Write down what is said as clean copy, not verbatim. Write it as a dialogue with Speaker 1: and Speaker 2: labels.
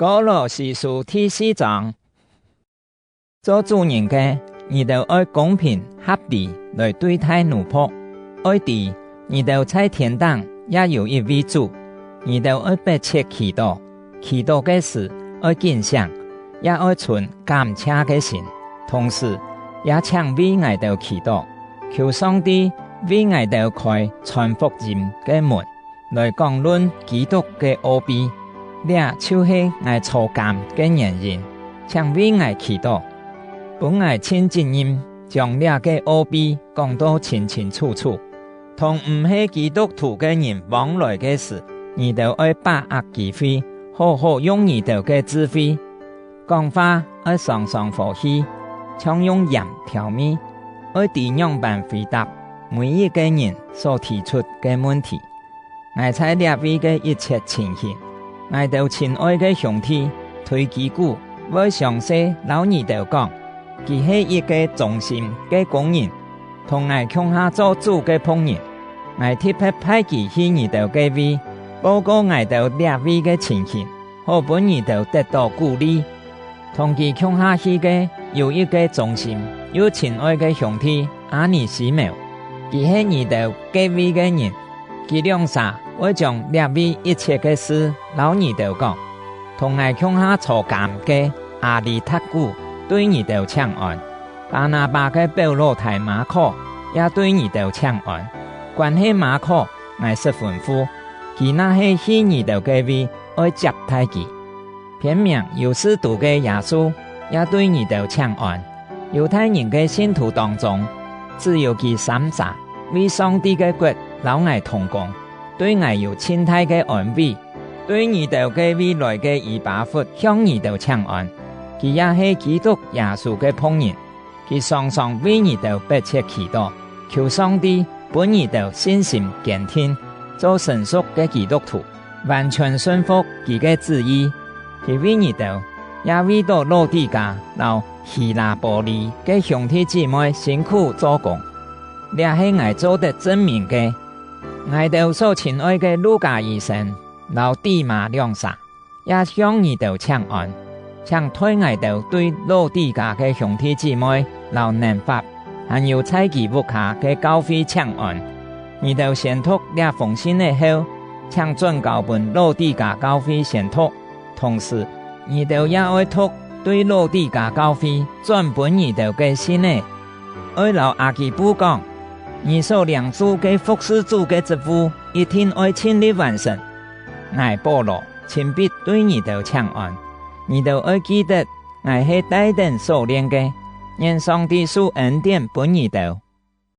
Speaker 1: 歌羅西書第四章，做主人个，你兜愛公平合理來對待奴僕，愛知你兜在天頂也有一位主。你兜愛迫切祈禱，祈禱个時愛警醒，也愛存感謝个心，同時也請為𠊎兜祈禱，求上帝為𠊎兜開傳福音个門，來講論基督个奧秘。這就是𠊎坐監个原因，請為𠊎祈禱，分𠊎盡責任將這个奧秘講到清清楚楚。同毋係基督徒个人往來个時，你兜愛把握機會，好好用你兜个智慧，講話愛雙雙和氣，像用鹽調味，愛知樣般回答每一个人所提出个問題。𠊎在這位个一切情形，𠊎兜親愛个兄弟推基古會詳細摎你兜講，佢係一个忠心个工人，同𠊎共下做主个僕人。𠊎特別派佢去你兜个位，報告𠊎兜這位个情形，好分你兜得到鼓勵。同佢共下去个有一个忠心又親愛个兄弟阿尼西母，佢係你兜个位个人，佢兩下會將這位一切个事摎你兜講。同𠊎共下坐監个阿里達古對你兜請安，巴拿巴个表老大馬可也對你兜請安。關係馬可，𠊎實吩咐，佢若係去你兜个位，愛接待佢。片名猶斯都个耶穌也對你兜請安。猶太人个信徒當中，只有佢三家為上帝个國摎𠊎同工，對𠊎有親大个安慰。對你兜个位來个以巴弗向你兜請安，佢也係基督耶穌个僕人，佢常常為你兜迫切祈禱，求上帝分你兜信心堅定，做成熟个基督徒，完全順服佢个旨意。佢為你兜，也為著老底嘉摎希拉波利个兄弟姊妹辛苦做工，這係𠊎做得證明个。𠊎兜所親愛个路加醫生摎底馬兩下，也向你兜請安，請替𠊎兜對老底嘉个兄弟姊妹摎南法，還有在佢屋跤个教會請安。你兜先讀這封信的後，請轉交分老底嘉教會先讀。同時，你兜也愛讀對老底嘉教會轉分你兜个信的。愛摎阿基布講，你所領受个服侍主个職務，一定愛盡力完成。𠊎保羅親筆對你兜請安，你兜愛記得𠊎係帶著鎖鏈个，願上帝賜恩典分你兜。